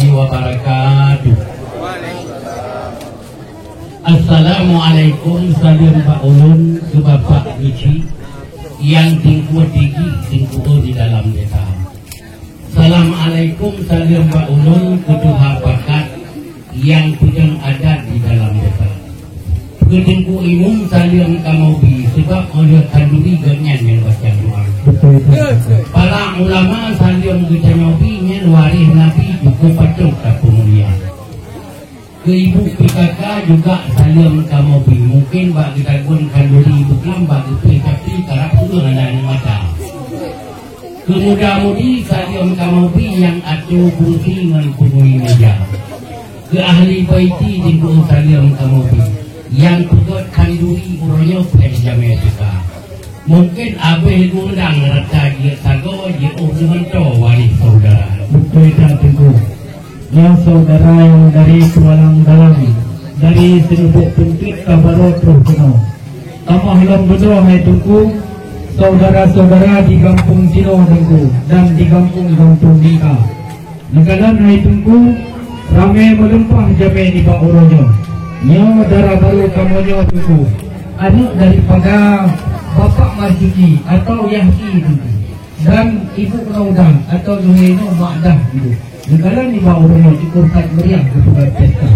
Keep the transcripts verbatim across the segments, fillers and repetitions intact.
Wabarakatuh. Assalamualaikum, saleuem bak ulôn keu Bapak Guci nyang tingku tinggi tingku di dalam desa. Assalamualaikum, saleuem bak ulôn keu tuha pakat nyang peudong adat di dalam desa. Keu Teungku Imum saleuem kamoe bi, sabab óh lheueh khanduri gobnyan nyang baca doa. Betul, betul. Para ulama saleuem geutanyoe bi, nyan waréh Nabi cukup patôt tapeumulia. Keu Ibu P K K juga saleuem kamoe bi, mungken bak geutagun khanduri beuklam bak geupeu tapi karab ureueng hana neumata. Keu muda-mudi saleuem kamoe bi nyang atoe kursi ngon peungui meja. Keu ahli baiti jeuet saleuem kamoe bi nyang peugöt khanduri uroe nyoe péng jamé teuka. Mungken abéh geuundang rata jeuet sagoe jiôh meuhanto waréh syedara. Beutôi that, Teungku. Nyoe syedara nyang dari Tualang Dalam, dari Seuneubok Peunteut ka barô troh keunoe. Tamah lom beudôh hai Teungku, syedara-syedara di gampông sinoe Teungku dan di gampông-gampông mita. Neukalon hai Teungku, ramé meulimpah jamé nibak uroe nyoe. Nyoe dara barô kamoe nyoe Teungku, aneuk daripada Bapak Marzuki atau Yahki Teungku. Dan Ibu Raudah atau Zuhairah Mak Dah Ibu. Negara nibak ureueng nyoe syukur that meriah geupeugah pesta.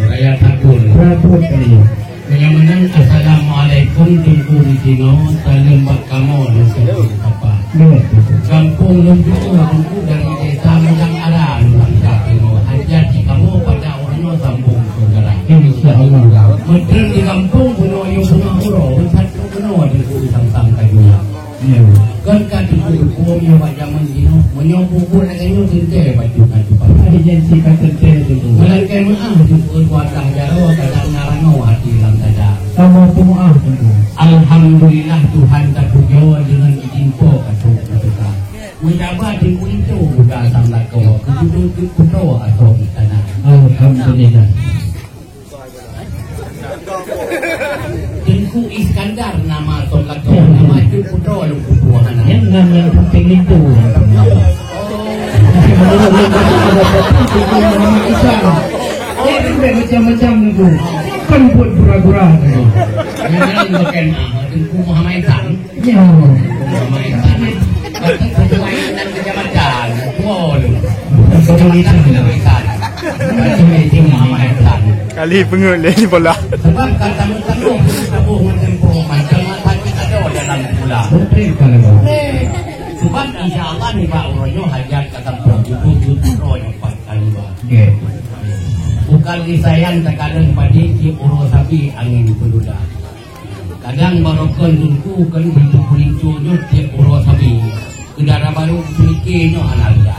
Raya takbir. Raya takbir kali. Meunyoe meunan, assalamualaikum Teungku di sinoe, saleuem bak kamoe di sinoe Bapak. Ya, betul. Gampông lôn jeuet Teungku dari desa Meudang Ara, Meudang Ara. Hajat di kamoe pada ureueng nyoe sambung saudara. Insya Allah. Meuteun di gampông bunoe yue bunga uroe, satu bunoe Teungku sam-sam ka jula. Ya. Kon ka teupeu-teupeu meunyoe bak jameun jinoe, meunyoe bubuet lagèe nyoe teuntèe bak teungku. Ada janji ka teuntèe teungku. Meulakèe meu'ah teungku, kuasa jaroe kadang ngarang até lam dada. Kamoe peumeu'ah teungku. Alhamdulillah Tuhan tapujoe deungon idin Po ka trok teuka. Meujaba teungku linto buka asam lakoe, keududuek putroe asoe istana. Alhamdulillah. Teungku Iskandar nama asoe lakoe, nama cut putroe lôn peubuet hana. Nyan nan nyang penting itu. Oh. Tapi menurut lôn, ada satu teungku nama Isan. Eh, dia macam-macam teungku. Kan buat gura-gura teungku. Nyan bukan nama teungku Muhammad Isan. Ya. Kali peungeut lé bola. Sebab ka tamu-tamu, tamu ngon tempo, macam mana kita ada dalam bola. Betul kalau. Eh, sebab insya Allah nibak uroe nyoe hajat ka tampung, jujur-jujur uroe nyoe pat kali ba. Nggih. Bukan disayang takalon padi, tiep uroe sabe angén peududa. Kadang barokon teungku kon di Teungku Linto nyoe tiep uroe sabe. Keu dara barô pike nyoe hana leuda.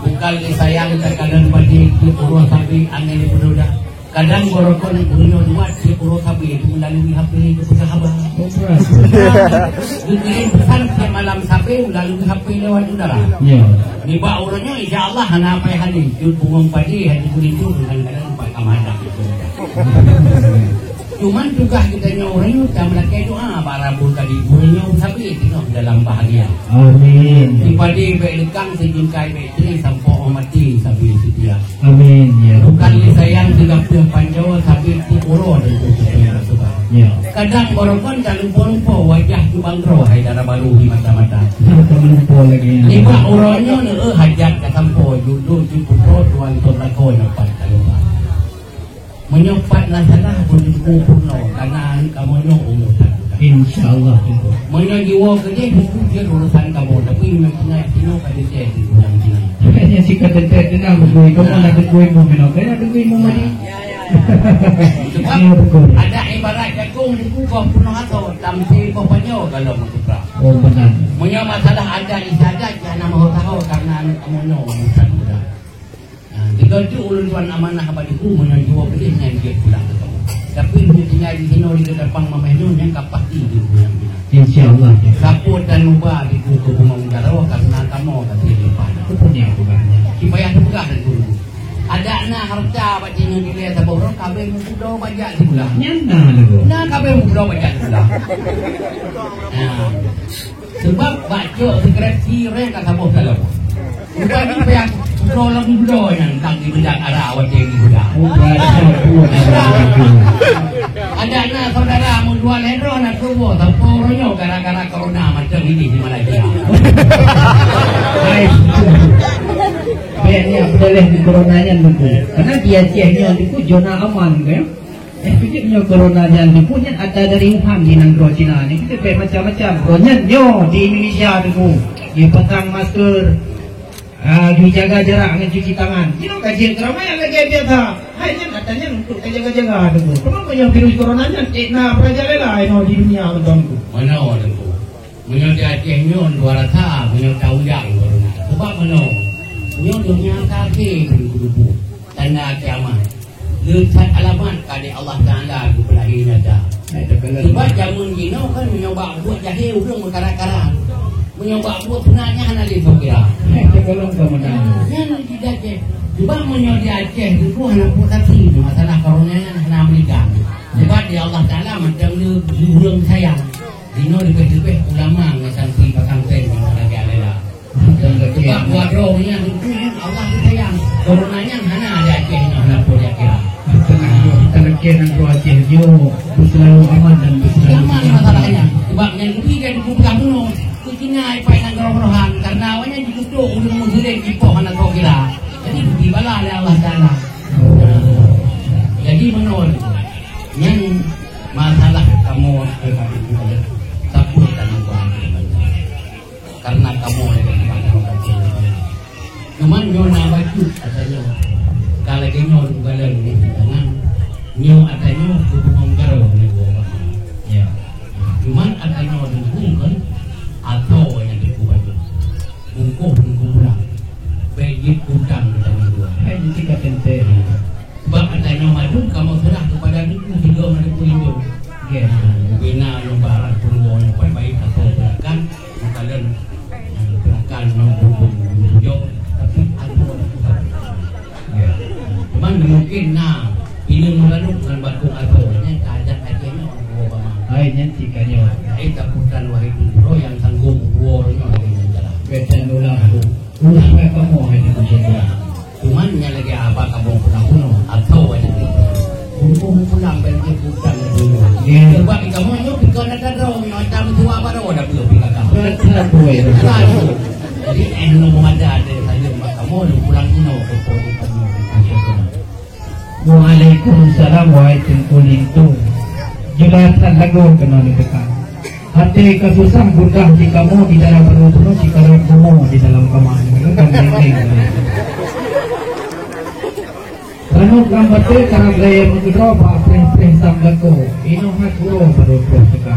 Bukan lé sayang takalon padi tiep uroe sabe angén peududa. Kadang barokon ureueng nyoe duat tiep uroe sabe meulalu H P geupeugah haba. Geukirém peusan tiep malam sabe meulalu H P lewat udara. Ya. Nibak uroe nyoe insya Allah hana pai hana jeuet bungong padi hai Teungku Linto kadang-kadang pat ka madak. Cuman tugaih geutanyoe ureueng nyoe tameulakèe doa bak Rabbul Karim, ureueng nyoe sabe jinoe dalam bahagia. Amin. Sipadi bèk leukang, sijingkai bèk tré, sampoe 'oh maté sabe seutia. Amin, ya Rabbal Alamin. Bukan lé sayang teuga peuet panjoe, sabe tiep uroe dan tiep uroe. Ya. Kadang barokon talumpoe-lumpoe, wajah cubang droe hai dara barô di mata-mata. Talumpoe lagi. Nibak uroe nyoe neueu hajat ka sampoe, judo jeuet putroe tuan tom lakoe nyoe pat ka lumpah. Meunyoe pat na salah, beutôi peurunoe, karena aneuk kamoe nyoe umu that. Insya Allah. Meunyoe jiwoe keudeh, buku jeuet urusan kamoe. Tapi meunyoe tinggai sinoe, ka teuntèe di ureueng tinggai. Hanya si ka teuntèe teunang, beutôi. Kamoe na beutôi mu meunoe. Kaya beutôi mu madi. Sebab ada ibarat jagung, buku boh peunoh asoe, tamsi boh panjoe kalau meukeuprak. Oh, benar. Meunyoe masalah adat istiadat, jangan mau tahu, karena aneuk kamoe nyoe umu that muda. Nah, tiga tu ulôn tuan amanah bak Teungku, meunyoe jiwoe keudeh nyan jeuet pulang keu kamoe. Tapi meunyoe tinggai di sinoe di Geudapang Mamèh nyoe, nyan ka pasti jeuet pulang. Insya Allah. Sapeue dan muba Teungku keu bungong jaroe, karena kamoe ka sinoe leupah. Beutôi nyan peugah nyan. Sipayah teupeugah dan guru. Adak na hareuta bak jinoe dilèe saboh droe, ka abéh meupudoe bajak sikula. Nyan na lagoe. Na ka abéh meupudoe bajak sikula. Nah. Sebab bak cok sekresi rèng ka saboh taloe. Bukan ni payah. Droe lam bloe nyan ka jibeujak ara watèe jibeujak. Oh, berarti buat ada itu. Adak na saudara meudua lhèe droe na tuboh, sapo uroe nyoe gara-gara corona macam ini di Malaysia. Hai. Bèk nyan, beudaleh di corona nyan, Teungku. Karena di Aceh nyoe, Teungku, zona aman, kan? Eh, keuneuk nyoe corona nyan, Teungku, nyan ata dari Wuhan di nanggroe Cina nyan. Kita bèk macam-macam. Droe nyan nyoe di Indonesia, Teungku. Dia pasang masker, ah, dia jaga jarak dengan cuci tangan. Nyoe ka jeuet ramai lagèe biasa. Hai nyan ata nyan untuk ka jaga-jaga, Teungku. Cuma meunyoe virus corona nyan, eh, na perajalela inoe di dunia, Teungku. Manoe, Teungku? Meunyoe di Aceh nyoe dua rasa, meunyoe taujang baru na. Sebab meunoe, nyoe donya ka akhé keuneuk geupeubuet, tanda kiamat. Le that alamat ka di Allah Taala geupeulahé nyata. Sebab jameun jinoe kan meunyoe bak buet jahé ureueng meukarat-karat. Meunyoe bak buet sunat nyan hana lé sokira. Nyan di Aceh. Sebab meunyoe di Aceh tu hana putasi masalah corona nyan hana Amerika. Sebab di Allah Taala macam le ureueng sayang. Inoe leubeh-leubeh ulama ngon santri pasantren nyang lagèe Alela. Sebab dua droe nyan, Allah geusayang. Corona nyan hana di Aceh nyoe, hana peue di akhirat. Teuka lagèe nanggroe Aceh nyoe, beuselalu aman dan beuselalu aman masalahnya. Sebab nyan geubi ka dipeugah bunoe, keu Cina ipai nanggroe Rohan, karena awaknyan jikutok ureueng Muslim jipoh hana kira. Jadi dibalah lé Allah Taala. Jadi meunoe nyan masalah kamoe, eh, tapi bukan sapeue kamoe buat. Karena kamoe lagèe mana orang kacau. Cuman nyoe na bacut ata nyoe. Ka lagèe nyoe bukan lagi tangan. Nyoe ata nyoe hubungan garo ni. Ya. Cuman ata nyoe dukung kan atau yang dukung bacut. Bungkôh ngon geupulang. Bèk jeuet utang geutanyoe dua. Hai, jeuet ka teuntèe. Sebab geutanyoe mandum kamoe seurah keupada Teungku sigoe ngon Teungku Lintô. Nggih. Bina nyoe barang peurumoh nyoe, paih baik atau silakan, meukalon, silakan nyoe bumbong bumbong, tapi atau Nggih. Cuman mungkin na pineung meulanok ngon bakong atau nyan ka adat Aceh nyoe dua bama. Hai, nyan cit ka nyoe. Hai, taputan wahai guru nyang sanggob guru nyoe lagèe nyan jalan. Bèk tan ulang tu. Ulang ka kamoe hai di Kuching. Cuman nyan lagèe apa kamoe peunapunoe atau aja. Untuk pulang bagi putan dulu. Nggih. Sebab kamoe nyoe bukan ada dong, nyoe ada mentua baru ada belum kita. Betul, betul. Jadi, eh, nyoe ada ada saja mak kamoe lu pulang inoe ke pon kamoe. Waalaikumsalam, wahai Teungku Lintô. Jeulasan lagoe keunoe neuteuka. Até ka susah, budah di kamoe di dara barô bunoe, sikarab bumoe di dalam kama. Kan dengeng. Ranub lam batée karab layée meukeudroe bak preh-preh sam lakoe. Inoe hat uroe barô troh teuka.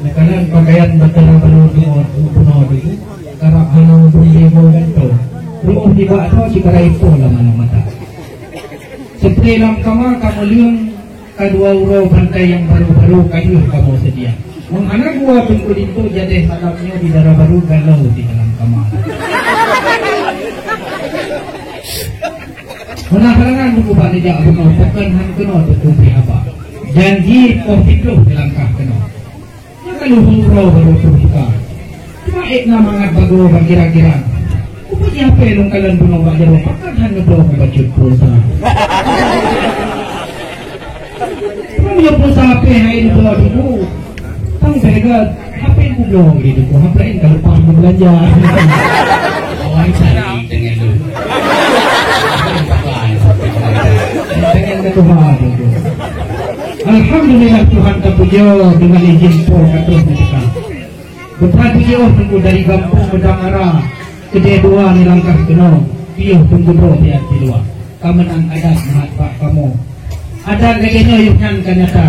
Neukalon pakaian batara barô bunoe, bunoe dulu, karab hana meubri lé boh gantoe. Ruoh nibak droe sikarab ipoh lam aneuk mata. Seupre lam kama ka meuleueng, ka dua uroe bantai nyang barô-barô ka yôh kamoe seudia. Meunghana gua Teungku Lintô jadeh malam nyoe di dara barô galao di dalam kama. Meunan halangan meungubat neujak bunoe, pakon han keunoe teutumpi haba. Janji poh siplôh neulangkah keunoe. Nyan ka lheueh uroe barô troh teuka. Cuma ék na mangat bagoe bak kira-kira. Kupeujih hapé lôn kalon bunoe bak jaroe, pakon han neubloe mubacut pulsa. Cuma meunyoe pulsa hapé hai neubloe dulu. Tang teuga hapé kubloe lé dulu, hapé laén ka leupah meubeulanja. Awai cari dengan lu. Dengan ketuha dulu. Alhamdulillah, Tuhan tapujoe deungon idhin Po ka troh neuteuka. Beuprat jiôh Teungku dari gampông Meudang Ara, keudeh dua neulangkah keunoe, piôh Teungku droe siat siluwa. Ka meunan adat mat bak kamoe. Adat lagée nyoe yoh nyan ka nyata.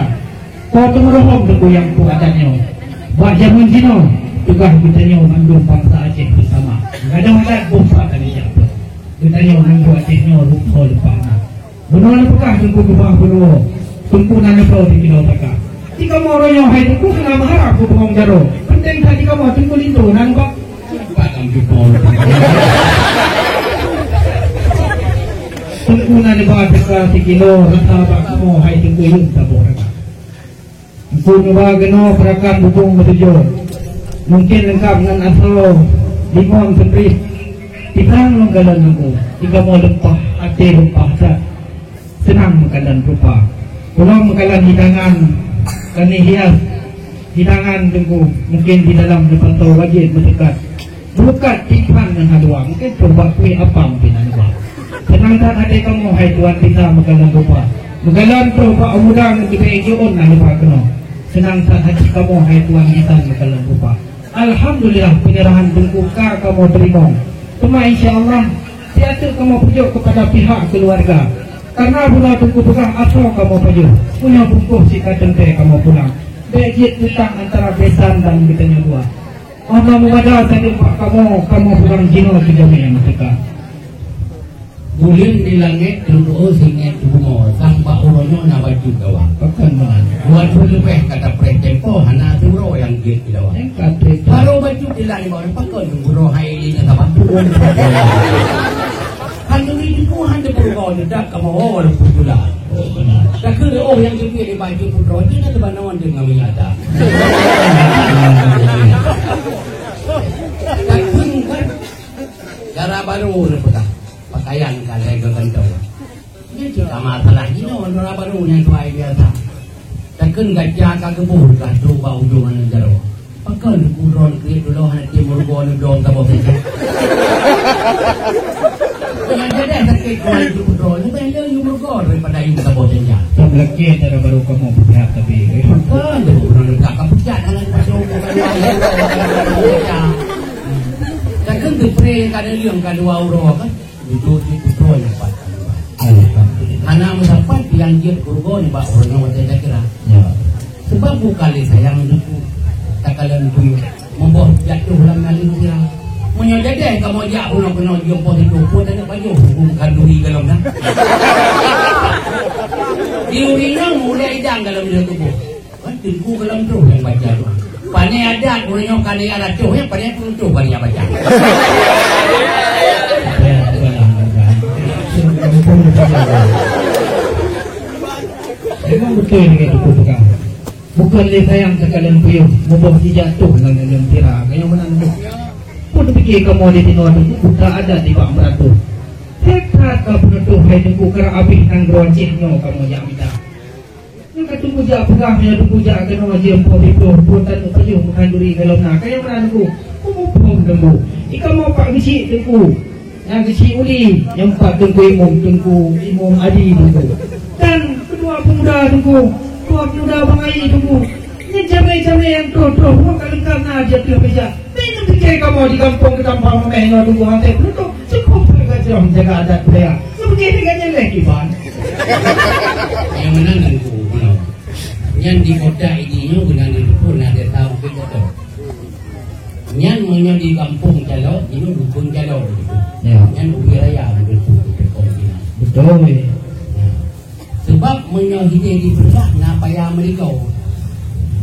Po teumeuruhom Teungku nyang po adat nyoe. Bak jameun jinoe, tugaih geutanyoe mandum bansa Aceh beusama. Gadôh adat boh sa tanyoe jak peuet. Geutanyoe nanggroe Aceh nyoe rupa leupah na. Bunoe neupeugah Teungku Gubah Bunoe, Teungku na neubloe di keunoe teuka. Di kamoe uroe nyoe hai Teungku hana meuharab keu bungong jaroe. Peunteng that di kamoe Teungku Lintô na neuba. Teungku na neuba teuka sikilo rasa bak kamoe hai Teungku yum saboh rasa. Teungku neuba keunoe peurakan bubông meutujoh. Mungken leungkab ngon asoe, limong, seuprit. Seunang meukalon Teungku, di kamoe lumpah até lumpah that. Seunang meukalon rupa. Pulang meukalon hidangan, kami hias hidangan Teungku. Mungkin di dalam leupah wajéb meuteukat. Bukan tipan ngon halua, mungkin coba kueh apam pih na luwa. Seunang that até kamoe hai Tuan bisa meukalon rupa. Meukalon troh bak umudang leubeh jiôn na lupa keunoe. Seunang that até kamoe hai Tuan bisa meukalon rupa. Alhamdulillah, penyerahan Teungku ka kamoe teurimong. Teuma insya Allah, siat teuk kamoe peujok keupada pihak keuluwarga. Karna bunoe Teungku peugah asoe kamoe pajoh, meunyoe bungkôh sit ka teuntée kamoe pulang. Bék jeuet teutang antara besan dan geutanyoe dua. Óh na meumada sabe bak kamoe, kamoe pulang jinoe keu jamé nyang teuka. Buleuen di langét teupeu singét bumoe, sang bak uroe nyoe na bacut dawa. Pakon meunan? Dua thôn leubeh ka tapreh tempo, hana siuroe nyang jeuet keu dawa. Nyang ka treb. Barô bacut di langét bak uroe, pakon uroe hai lé nyang ka bacut. Hana lé jeuet, hana peurugoe, nyoe dak kamoe woe lam putula. Oh, beuna. Takheun oh nyang geubri di bacut putroe, jeuet na teubanon deungon minyak dak. Takheun kan, dara barô neupeugah. Pakaian ka lhée geugantoe. Nyan cit ka masalah jinoe, dara barô nyang tuai biasa. Takheun gaja ka geuboh ka trok bak ujong aneuk jaroe. Pakon Teungku droeneuh kriet dudoe hana tém meurugoe neuh dong saboh seuja. Nyang jadi sakét kuai Teungku droeneuh, leubeh le yue meurugoe daripada yue saboh seuja. Saboh lakée dara barô kamoe peugah tapi. Pakon Teungku droeneuh ka peugah hana dipajoh bukan. Takheun teupreh ka deungon ka dua uroe kan. Untuk di putroe nyang pat. Alhamdulillah. Hana meusapat nyang jeuet keu rugoe nibak uroe nyoe watée takira. Ya. Sebab bukan lé sayang Teungku. Takalon bui, muboh jatuh lam naleueng sira. Meunyoe jadeh kamoe jak bunoe keunoe jumpa situ, pun aneuk pajoh huköm khanduri golom na. Di ureueng nyoe mulai idang golom di tuboh. Kan Teungku golom troh nyang baca doa. Pane adat ureueng nyoe ka lhée racôh, nyan pane peunutoh bak nyang baca. Memang beutôi dengan Teungku peugah. Bukan lé sayang takalon bui, muboh jijak troh lam naleueng sira. Kayong meunan tu. Pun pike kamoe di tinoe tu, buta adat di bak meuratoh. Hebat ka peunutoh hai Teungku, kara abéh nanggroe Aceh nyoe kamoe jak mita. Nyoe ka Teungku jak peugah, nyoe Teungku jak keunoe jeuem po siplôh, po taneuk pajoh meuhan duri golom na. Kayong meunan Teungku, peue muphom Teungku. Di kamoe pat geuchik Teungku. Nyang geuchik uli, nyang pat Teungku Imum, Teungku Imum Adi Teungku. Dan keudua peumuda Teungku, dua peumuda bangai Teungku. Nyan jamé-jamé nyang troh-troh, ruang ka leungkab na jeuet keu beujak. Bèk neupike kamoe di gampông Keutampang Mamèh nyoe Teungku hase peunutoe, cukôp that geucok jaga adat budaya. Neupike lagèe nyan lé kiban. Nyang meunan Teungku, nyoe. Nyan di kota Idi nyoe geunan di Teungku na desa Bukit Jatuh. Nyan meunyoe di gampông Calok, di nyoe Dukon Calok. Ya. Nyan ubé raya Teungku, Teungku Imum. Beutôi. Nah. Sebab meunyoe hideh di Peureulak na paya meuligoe.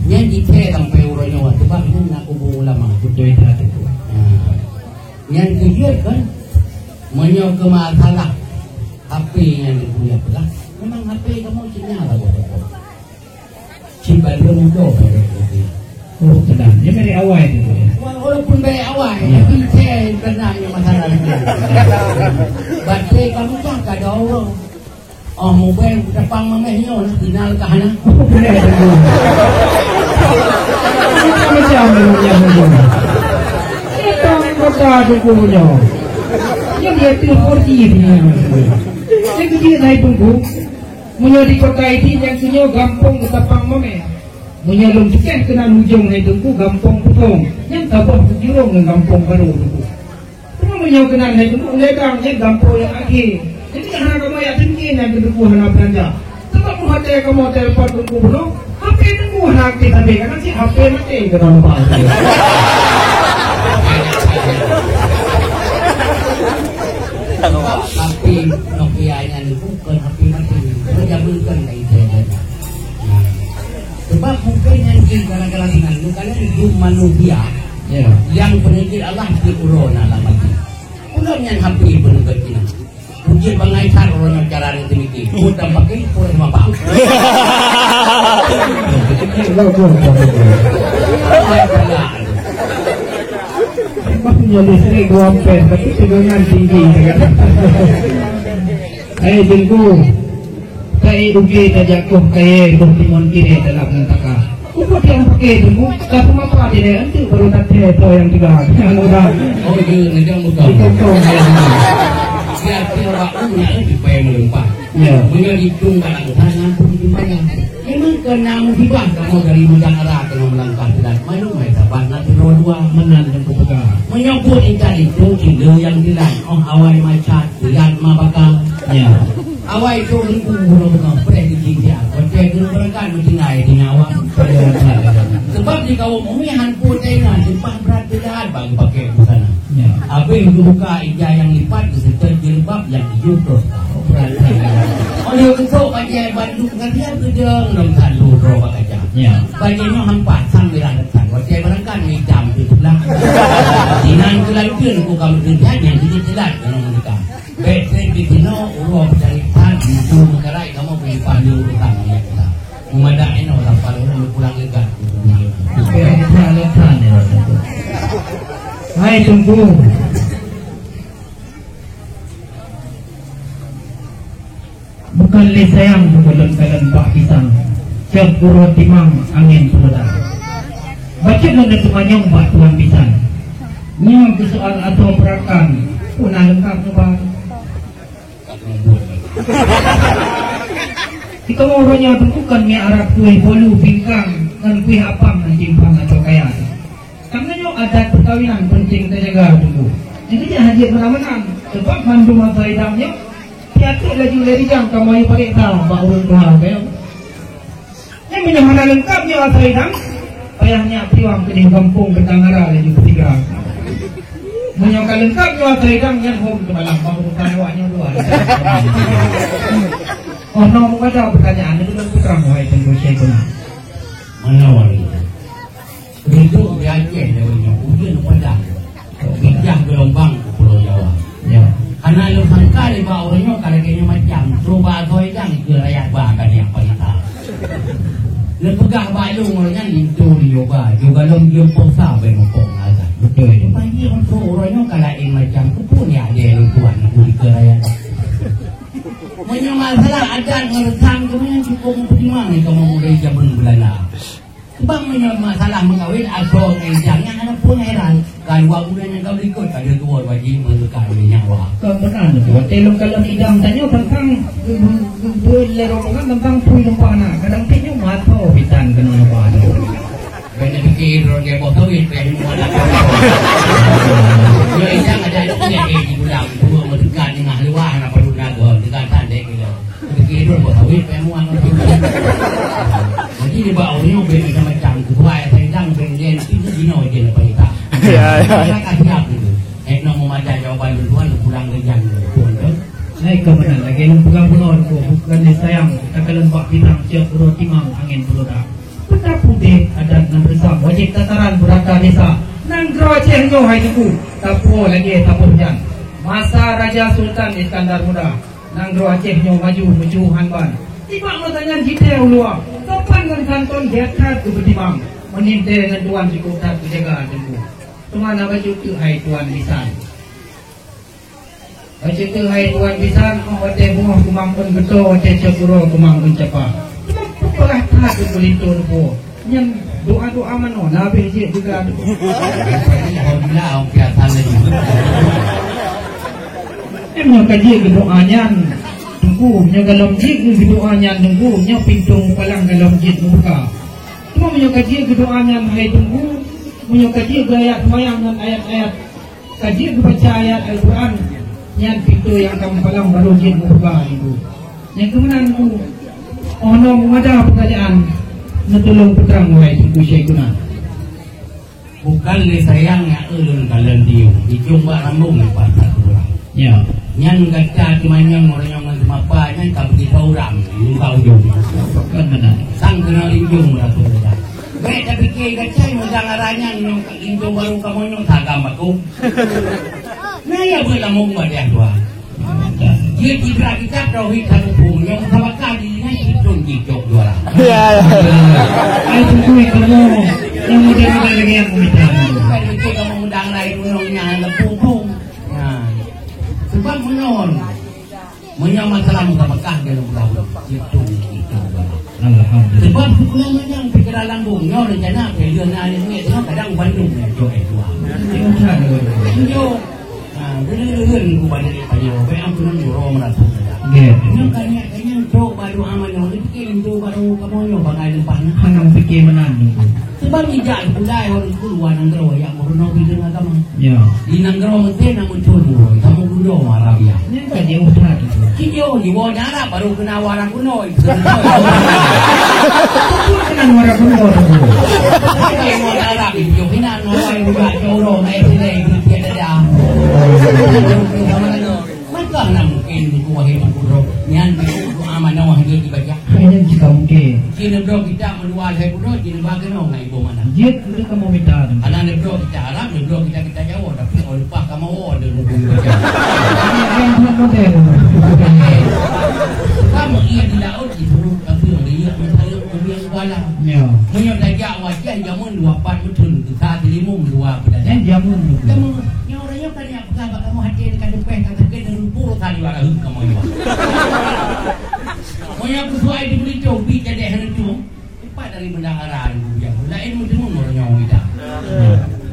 Nyan jithèe sampoe uroe nyoe, sebab nyan na kubu ulama. Beutôi that Teungku. Nah, nyan keujeuet kan? Meunyoe keu masalah H P nyan Teungku nyang peugah, memang H P kamoe cit nyan lah buat apa. Cit bak lôn mudo pada Teungku. Oh, tenang. Dia dari awal Teungku. Walaupun dari awal, ya, tapi saya kenal yang masalah ni. Baterai kamoe kan kada orang. Oh, mobile Keutampang Mamèh nyoe, sinyal ka hana. Macam mana dia macam? Itu kota Teungku nyoe. Yang dia tu four G sinyal. Yang kecil naik Teungku. Meunyoe di kota Idi nyang sinyoe gampông Keutampang Mamèh. Meunyoe lôn cukèh keunan ujông hai Teungku gampông Putông. Nyan saboh seujurông ngon gampông barô Teungku. Teuma meunyoe keunan hai Teungku, ulèe dang nyan gampông nyang akhé. Jadi, hana kamoe jak teungku nyan Teungku hana beulanja. Teuma pun watèe kamoe telepon Teungku bunoe, H P Teungku hana aktif sabe, kadang cit H P maté keunoe lupa. H P Nokia nyan Teungku kon H P maté. Jameun kon lagèe nyan. Sebab mungken nyan jih gara-gara sinan, bukan jum manusia. Ya. Nyang peuneujeuet Allah di uroe na lam até. Ulôn nyan H P peuneugét inong. Ujeuen bangai that uroe nyoe cara nyan teumiki. Buet dan pakai, buet dan mapak. Bah punya listrik dua ampere, tapi tegangan tinggi sangat. Hai Teungku, tai uke tajak koh kayèe boh timon kirèe dalam taka. Ubat yang pakai Teungku, ka peumapa tidak, enteuk baru tathèe po nyang teuga. Nyang udah. Oh, iya, ngejang bukan. Dikongkong, ya. Biar tiap waktu nak supaya melimpah. Ya. Meunyoe dihitung bak angka, nyan pun dibayang. Memang keu na musibah kamoe dari Medan Ara keunoe meulangkah silat. Malum hai saban na sidroe dua. Meunan nyang kupeugah. Meunyoe buet intat itu cile nyang silat, oh awai macat, silat ma bakal. Ya. Awai tu ribu bunoe beungoh preh di jingsia. Watèe keuneuk beurangkat meutinggai di nyawa. Ya, ya, ya. Sebab di kaum umi han pun tena seumpah brat silat bagi pakai busana. Ya. Habis geubuka ija nyang lipat, geuseutôt jilbab nyang ijo troh. Oh, lheueh geusok bajèe bandum ngon riam geudong lom salu droe bak kaca. Ya. Bajèe nyoe hampa sang mirah datang. Watèe beurangkat itam di tulang. Inan keulanteuen ku kamoe teuntang nyang jijak silat ngon meudeka. Bèk trép di sinoe uroe peucari that, mutu meukarai kamoe beulimpah lé urusan minyak kita. Meumada inoe sampal ureueng pulang leugat. Hai Teungku. Bukan lé sayang lôn kalon bak pisang, cok uroe timang angén peunodak. Bacut lôn teumanyong bak tuan bisan. Nyoe keusoal asoe peurakan, peue na leungkap neuba. Di kamoe uroe nyoe Teungku kan miarab kueh bolu, pingkang, ngon kueh apam ngon simpang atau kaya. Karena nyoe adat perkawinan penting tajaga Teungku. Jadi nyan hana jeuet meunan-meunan. Sebab mandum asoe idang nyoe piatuk laju lé rijang kamoe pareksa bak ureueng tuha, ka nyoe. Nyan meunyoe hana leungkap nyoe asoe idang, payah nyak piwang keudeh gampông Keutangara laju beusigra. Meunyoe ka leungkap nyoe asoe idang, nyan hom teumalam bak ureueng tuha awak nyoe dua. Oh, nyoe meukadak pertanyaan, itu kan putra muhai Teungku Syekhuna. Manoe ni. Rindu di Aceh lewat nyoe, ujeuen padang. Bijah geulumbang u Pulo Jawa. Ya. Hana lôn sangka nibak uroe nyoe ka lagèe nyoe macam. Cuba asoe idang keu rakyat ba ka niyak panita. Lôn peugah bak lôn uroe nyan linto di Yoba, juga lom jeuem posa bai mupok azan. Betul itu. Bagi untuk uroe nyoe ka laén macam, keupeue nyak lé lôn tuan keu rakyat. Meunyoe masalah adat ngon reusam keuh nyan cukôp meutimang nyoe kamoe mulai jameun Beulanda. Sebab meunyoe masalah meukawen asoe ngon idang nyan hana peue heran. Ka dua buleuen nyang ka meulikot ka lheueh tuwoe wajéb meuleuka nyawa. Kon meunan, watèe lôn kalon idang tanyoe teuntang bu-, bu-, bu-, buet lé rombongan teuntang pui lumpah na. Kadang pih nyoe meuasoe bisan keunoe lumpah na. Bèk neupike droe lagèe boh sawit, bèk nyoe meuasoe. Nyoe idang ada lôn lé di gulang, dua meudeukat nengah luwah na padub na gèh, teuka tan deh kilo. Keudroe boh sawit payah muang. Jadi nibak ureueng nyoe bèk macam-macam. Keudua ayat teuntang bèk nyan itu jinoe je leupah ita. Ya, ya. Masyarakat siap gitu. Eh, nyoe meumada jawaban lôn tuan, pulang ke jam lôn tuan tu. Hai, keumeunan lagèe lôn peugah bunoe tu, bukan lé sayang, takalon bak pisang, cok uroe timang, angén peunodak. Peuta putéh adat ngon reusam, wajéb tataran beurata desa. Nanggroe Aceh nyoe hai Teungku, tapuwoe lagèe taboh jan. Masa Raja Sultan Iskandar Muda. Nanggroe Aceh nyoe maju meucue han ban. Nibak masa nyan jitée u luwa, sopan ngon santôn gét that geupeutimang. Meunintée ngon tuan cukôp that geujaga Teungku. Teuma na bacut teuk hai tuan bisan. Bacut teuk hai tuan bisan, óh watée beungoh keumang ôn geuto, watée cok uroe keumang ôn capa. Teuma peugah that keu linto neupo. Nyan doa-doa manoe, na habéh jeuet juga tu. Alhamdulillah, orang biasa lagi. Eh, nyoe ka jeuet geudoa nyan, Teungku. Nyoe golom jeuet geudoa nyan, Teungku. Nyoe pintoe mupalang golom jeuet mubuka. Teuma meunyoe ka jeuet geudoa nyan, hai Teungku, meunyoe ka jeuet geuayat seumayang ngon ayat-ayat Ka jeuet geubaca ayat Al-Quran, nyan pintoe nyang ka mupalang barô jeuet mubuka Teungku. Nyang keumeunan Teungku, óh noe meumada peukalyaan, neutulông peutrang wahai Teungku Syaikhuna. Bukan lé sayang nyang ulôn kalon dieu, dijong bak rambong nyang patat urang. Ya. Nyan gata teumanyong uroe nyoe ngon teumapa nyan ka beugita urang, muka ujong. Bukan benar. Sang keunoe linjong bak rambong gata. Bèk tapike gata meudang ara nyan nyoe ka linto barô kamoe nyoe sagam bakum. Nah, ya, buat lamong pada dua. Dia tidak kita tauhid satu pun yang sama kali ini itu cicok juara. Ya, ya. Ai Teungku, kamoe Mudah-mudahan lagi yang meminta. Bukan betul kamu mudah rai gunung yang ada punggung. Nah, sebab menurun. Meunyoe masalah muka Mekah dia mudah itu itu. Alhamdulillah. Sebab sekolah menang pikiran lambung nyoe rencana pilihan anak murid nyoe kadang Bandung yang cok eh dua. Itu. Ha, bila leuheun ku balik tanya, baik aku nang juro merasa sedap. Nggih. Nyoe kan niat kanyang cok baru aman nyoe, tapi kan tu baru kamu nyoe bangai lempah nah. Hana fikir meunan. Sebab nijak budaya orang keluar nanggroe yang meureunoe bidang agama. Ya. Di nanggroe meuntén na muncul buroe, kamu gudo Arabia. Nyan ka jeuet that itu. Kijo jiwoe Arab baru kena warang kuno. Itu kena warang kuno tu. Kijo Arab itu, kena warang kuno, coro, naik sini, itu tiada dah. Maka na mungkin buku wahai buku roh nyan buku doa manoh dia dibaca. Hanya jika mungkin. Cina bro kita meluar saya budak, cina bagi nong ngai ibu mana. Jeuet, udah kamu minta tu. Anak ni bro kita Arab, ni bro kita kita Jawa, tapi orang lepas kamu ada buku dibaca. Yang buat model. Kamu iya di laut disuruh tapi orang dia mencari orang yang kuala. Ya. Menyok tajak wajah jamun dua empat betul, kita di limung dua pedagang. Yang jamun tu. Kamu, yang orang yang tanya Ka bak kamoe hati ka teupeh ka sakét dan lumpur ka liwat lahé kamoe nyoe. Meunyoe aku suai di berita bi jadi hana tu. Cepat dari bendahara dan bubiang. Lain meuteumé meureunyong ita.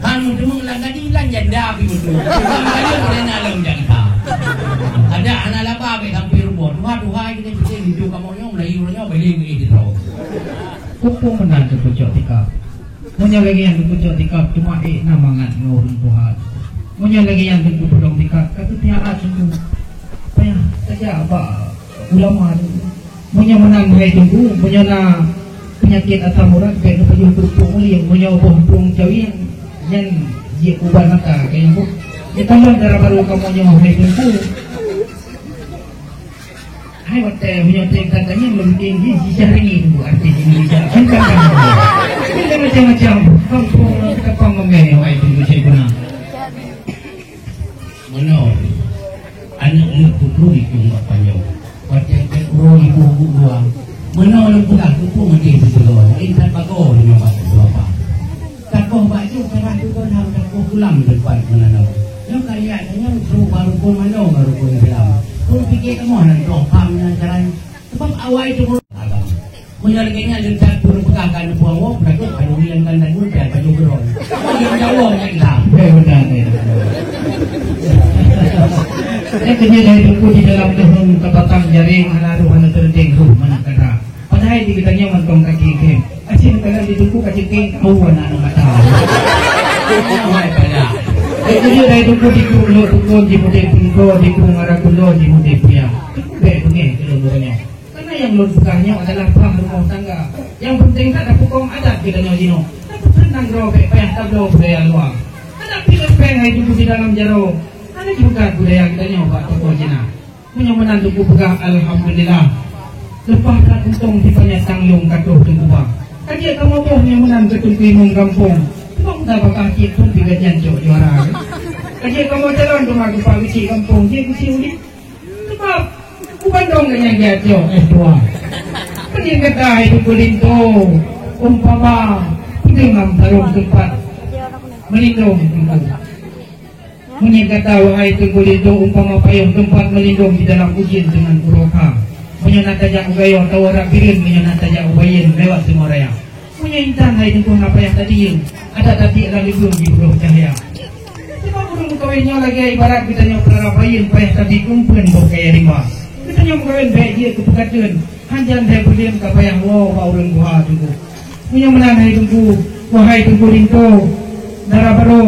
Han meuteumé lam gaji lan janda pi beutôi. Bukan kaya meurena lam janda. Ada anak laba bek sampai rumoh. Tuha tuha kita kita hidup kamoe nyoe mulai uroe nyoe beli ngi di terus. Kupu meunan tu pucok tika. Meunyoe lagèe nyan teungku cok tikab, teuma ék na mangat ngon ureueng tuha. Meunyoe lagèe nyan teungku peudong tikab, ka teutiak that teungku. Payah tajak bak ulama teungku. Meunyoe meunan hai teungku, meunyoe na peunyakét asam urat, bèk neupajoh keurupuk mulieng. Meunyoe boh plueng cawieng, nyan jeuet ubat mata, ka nyan boh. Nyan tamong dara barô kamoe nyoe hai teungku. Hai watèe meunyoe teuka tanyong lom tinggi, jijak ringi teungku artis Indonesia. Kan, kan, kan. Ini macam-macam. Kampung, kampung ngemeh, wahai teungku Syekhuna. Meunoe, aneuk leuh putri ikung bak panyong. Watèe ka uroe iboh bu dua. Meunoe lôn peugah, teupeu meudeh sigoe. Intat bagoe lôn nyoe bak keuluwarga. Takoh bak jih, cara tutoe na takoh pulang teumpat meunanoe. Nyoe ka lihat, nyoe su bak rukon manoe bak rukon Islam. Pun pike kamoe nan troh paham nan cara nyoe. Sebab awai teumurun agama. Meunyoe lagèe nyan leucah pun peugah ka neupeue woe, takot ka neuhilang kan dan mudah ka neugeurong. Meunyoe jaweueb nyan Islam. Eh, beutôi, beutôi. Eh, keujeuet hai teungku di dalam leuheung kapatang jaréng, hana roh hana teureudeng roh mangat kata. Padahai di geutanyoe mantong ka cingkeng. Aci meukanan di teungku ka cingkeng, au aneuk mata. Hai pala. Eh, jadi dari teungku di kru lok tukon, di mudeh pungko, di kru ngara kulo, di mudeh puyang. Bèk beungèh keu lôn uroe nyoe. Karena nyang lôn peugah nyoe adalah bah rumoh tangga. Nyang peunteng that tapeukong adat geutanyoe jinoe. Tapeutreun nanggroe bèk payah tabloe budaya luwa. Adak pih lôn péng hai teungku di dalam jaroe. Hana jipeugah budaya geutanyoe bak toko Cina. Meunyoe meunan teungku peugah, alhamdulillah. Leupah that untông sipanyang tanglông ka troh teungku ba. Ka jeuet kamoe boh nyang meunan keu teungku imum gampông. Teuma muda bakah cit pun pih gobnyan cok juara. Ka jeuet kamoe calon teuma keu pak geuchik gampông, jeuet geuchik ulit. Sebab u Bandong gobnyan jijak cok S dua. Peunyeuk gata hai teungku linto, umpama peudeueng lam sarông teumpat meulindong teungku. Meunyoe gata, wahai teungku linto, umpama payông teumpat meulindong di dalam ujeuen deungon uroe kha. Meunyoe na tajak u Gayo, tawoe rab Bireuen, meunyoe na tajak u Bayeuen, lewat Seumoe Raya. Meunyoe intan hai teungku na payah tadiyeueng, adak tatiek lam libeung jipeudôh cahya. Teuma ureueng meukawen nyoe lagèe ibarat geutanyoe peurara Bayeuen payah tabiet umpeuen boh kayèe rimba. Geutanyoe meukawen bèk jeuet keu peukateuen, hanjan bèk buleuen ka payah woe bak ureueng tuha teungku. Meunyoe meunan hai teungku, wahai teungku linto, dara barô,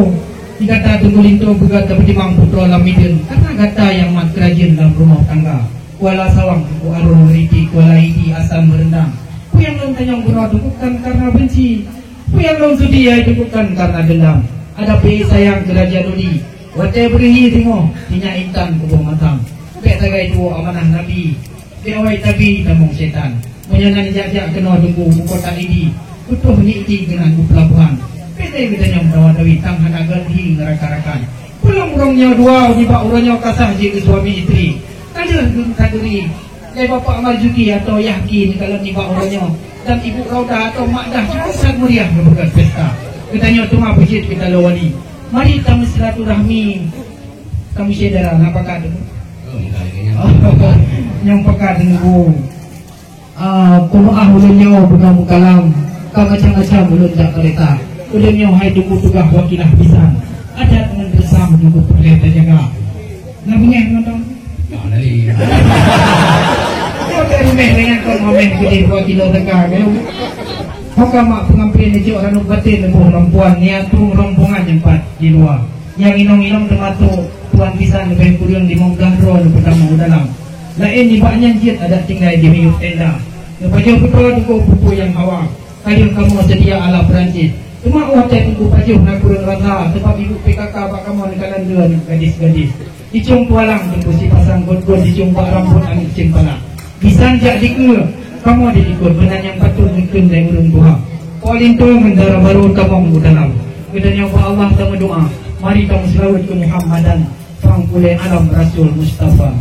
di gata teungku linto beugöt tapeutimang putroe lam mideuen, karena gata nyang mat keurajeuen lam rumoh tangga. Kuala Sawang teungku Arun Meuriti, Kuala Idi Asam Meurendang. Peue nyang lôn tanyong bunoe teungku kon karena beunci. Peue nyang lôn sudi hai teungku kon karena deundam. Ada pih sayang keu Raja Dodi. Watèe beureuhi singoh, sinyak intan kuboh matam. Bèk sagai tuwoe amanah Nabi. Di awai tabi tamong setan. Meunyoe na jak-jak keunoe teungku u kota Idi, putôh niti keunan u peulabohan. P T geutanyoe meudawa-dawi tang hana gèt hi ngeurakan-rakan. Pulang ureueng nyoe dua nibak uroe nyoe ka sah jeuet keu suami istri. Ka deuh geuh ka turi. Bapak Marzuki atau Yahki ni kalau nibak orang nyoe, dan Ibu Rauda atau Mak Dah cukup sangat meriah membuat pesta. Geutanyoe teuma beujeuet keu taloe wali. Mari tameusilaturahmi. Kamu syedara, na pakat tu? Nyang pakat tu. Ah, kumaha ulôn nyoe beuna meukalam, ka macam-macam ulôn jak kareta. Ulôn nyoe hai teungku tugaih wakilah bisan. Adat ngon reusam teungku peureulèe tajaga. Na beungèh ngon tong? Nah, dari. Kau dari meh dengan kau mameh gede dua kilo teka, kan? Kau ka mak pengampil ni cok ranub batin lebuh lampuan, niat turun rombongan nyang pat di luar. Nyang inong-inong teumasok tuan bisan leubeh kureueng limong blah droe lôn peutamong u dalam. Laén nibak nyan jeuet adat tinggai di miyueb tenda. Neupajoh peutoe duko pupuk nyang hawa. Ka lheueh kamoe seudia ala Peurancih. Teuma watèe teungku pajoh na kureueng rasa, sabab ibu P K K bak kamoe neukalon dua aneuk gadis-gadis. Di cung pualang teungku sipasang got-got di cung bak rambot aneuk ceumpala. Bisan jak dikeue, kamoe di likot, meunan nyang patôt neukheun lé ureueng tuha. Po linto ngon dara barô tamong u dalam. Geutanyoe bak Allah tameudoa, mari tameuseulaweuet keu Muhammadan, pang ulèe alam Rasul Mustafa.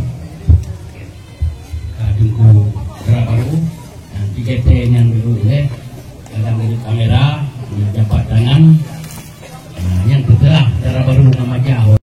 Ka teungku dara barô, dan tiga T nyang dulu, eh. Kadang dari kamera,